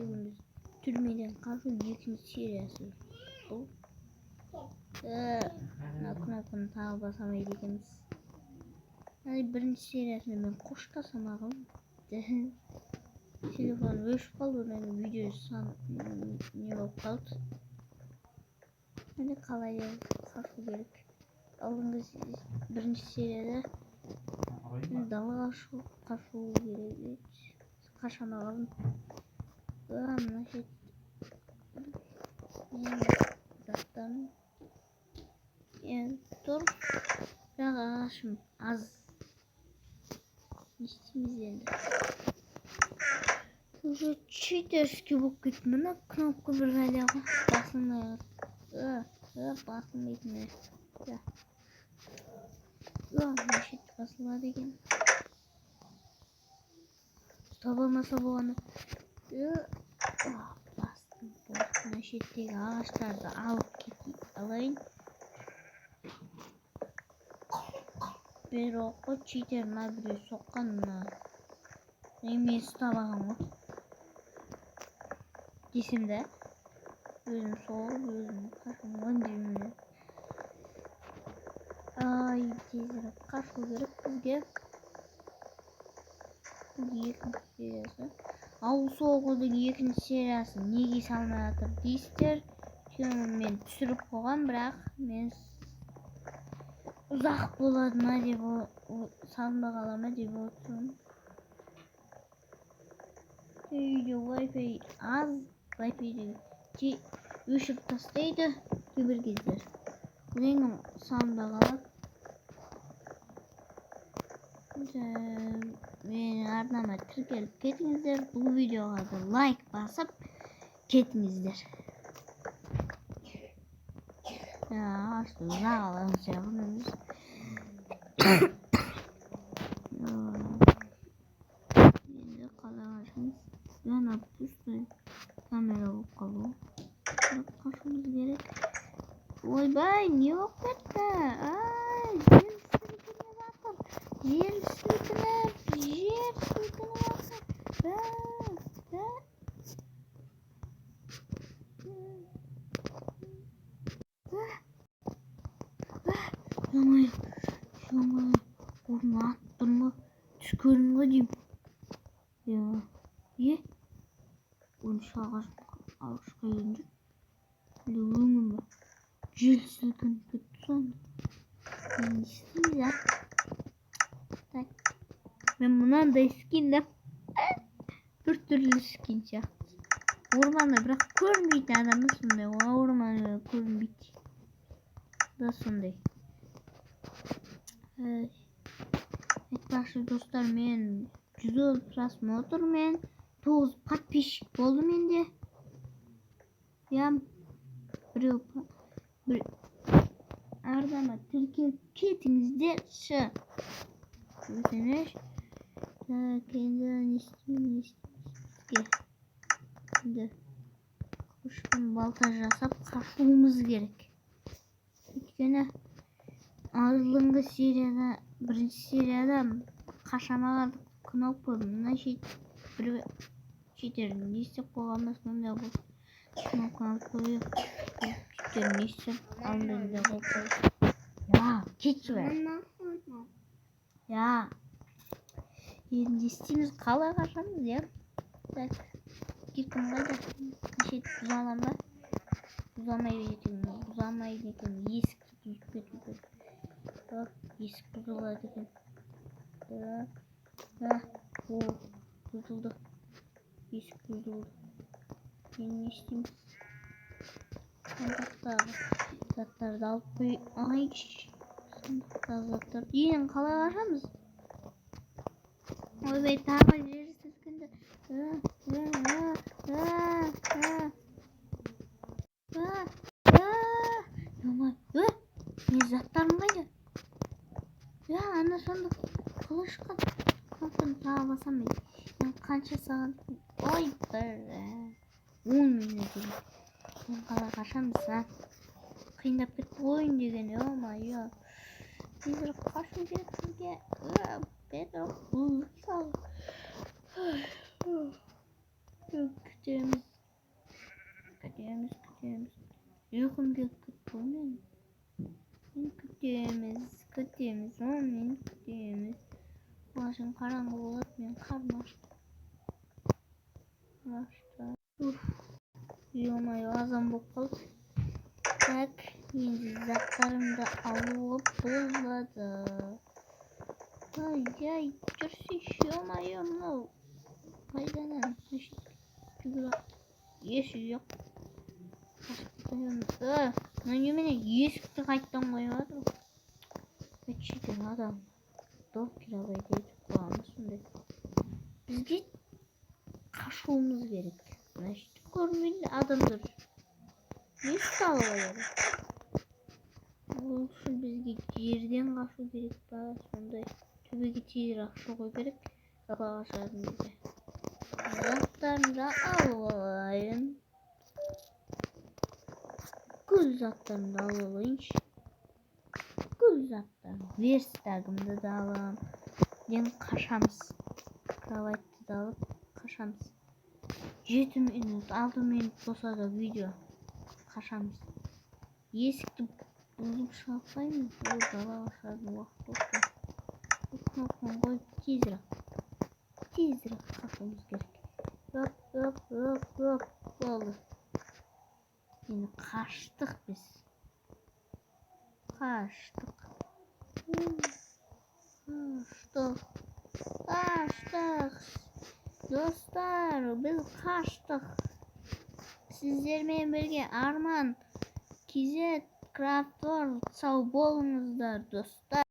Бүгін біз түрмеден қашу екінші сериясы бұл. Мына кнопканы тағы баса алмайды екенбіз. Бірінші сериясында мен қоштаса алмағанмын. Телефон өшіп қалды, одан кейін видео сан не болып қалды. Енді қалай қашу керек? Алдыңғы бірінші серияда далаға шығып қашу керек еді. Қаша алмай қалдым. Мына шет мен заттарым енді тұр, бірақ ағашым аз. Не істейміз енді? Уже читерский болып кетті. Мына кнопка бір бәле ғой, басылмай қалды. Басылмайтын. Мына шет басылады екен. Ұстап алмаса болғаны. Бастым. Мына шеттегі ағаштарды алып кетейін, алайын. Бірақ қой, читер мына біреу соққан, мына мен ұстап алған ғой десем де, өзім соғып, өзім қашамын ғой деймін де. Ай, тезірек қашу керек бізге. Бұл екінші сериясы. Ауыл соғудың екінші сериясы неге салмай жатыр дейсіздер. Өйткені мен түсіріп қойғам, бірақ мен ұзақ болады ма деп, салынбай қала ма деп отырмын. Үйде Wi-Fi аз, Wi-Fi өшіріп тастайды кейбір кездер. Одан кейін салынбай қалады. Менің арнама тіркеліп кетіңіздер, бұл видеоға да лайк басып кетіңіздер. Ағашты ұзақ алған сияқтымыз. Енді қалай қашамыз? Ана пустой камера болып қалды ғой. Бірақ қашуымыз керек. Ойбай, не болып кетті? Ай, жер сілкініп жатыр. Жер сілкініп, жер сілкініп жатыр. А, а. Ё-моё, ё-моё, орнына атып тұрмын ғой. Түс көрдім ғой деймін. Е, 13 ағаш, ағаш қайдан жүр? Әлде өңім ба? Жел сілкініп кетті сонда. Не істейміз, а? Так, мен мынандай скин да, бір түрлі скин сияқты. Орманда бірақ көрінбейтін адам да сондай ғой, орманда көрінбейді да сондай. Айтпақшы, достар, мен 110 просмотр, мен 9 подписчик болды менде. Иә, біреу бір арнама тіркеліп кетіңіздерші, өтініш. Так, енді не істейміз, не істейміз бізге? Енді қылышпен балта жасап қашуымыз керек. Өйткені алдыңғы серияда, бірінші серияда қаша алмай қалдық. Кнопка мына шет бір читер не істеп қойған ба, сондай болды. Кнопканы алып қояйық. Читер не істеп алдында қойып қойды. Я, кетші бәрі. Я, енді не істейміз, қалай қашамыз, иә? Так, киркам қайда? Мына шет бұза аламын ба? Бұза алмайды екен, бұза алмайды екен. Есікті бұзып кету керек. Так, есік бұзылады екен. Так, о, бұзылды. Есік бұзылды. Енді не істейміз? Сандықтағы заттарды алып қой. Ай, сандықтағы заттар. Енді қалай қашамыз? Ойбай, тағы жер сілкінді. А, а, а, а, а, а, ё-моё, менің заттарым қайда? Я, ана сандық қалай шыққан? Кнопканы тағы басамын. Мен қанша сағат? Ой, бір 10 минут екен. Енді қалай қашамыз, а? Қиындап кетті ғой ойын деген, ё-моё. Тезірек қашу керек бізге. Бедро. Так. Күтеміз, күтеміз, күтеміз. Ұйқым келіп кетті ғой менің. Енді күтеміз, күтеміз, 10 минут күтеміз. Оған қараңғы болады, мен қарным ашты, ашты. Уф, ё-моё, азан болып қалды. Так, енді заттарымды алуға болады. Ай, ай, жүрсейші, ё-моё, мынау қайдан? Есік жоқ. Мына немене, есікті қайтадан қойып жатыр ғой? Шетел адам докерабай етіп қойған сондай. Бізге қашуымыз керек. Значит, көрінбейді адамдар. Есікті алып алады. Ол үшін бізге жерден қашу керек па, сондай. Төбеге тезірек шығу керек. Далаға шығатын кезде заттарымды алып алайын. Бүкіл заттарымды алып алайыншы, бүкіл заттарым. Верстагымды да аламын. Енді қашамыз. Кроватьты да алып қашамыз. 7 минут, 6 минут болса да видео. Қашамыз. Есікті бұзып шыға алмаймыз. Ол далаға шығатын уақыт болды. Кнопканы қойып, тезірек, тезірек қашуымыз керек. Оп, оп, оп, оп, болды. Енді қаштық біз, қаштық, қаштық, қаштық, достар, біз қаштық. Сіздермен бірге Арман KZ Craft World. Сау болыңыздар, достар.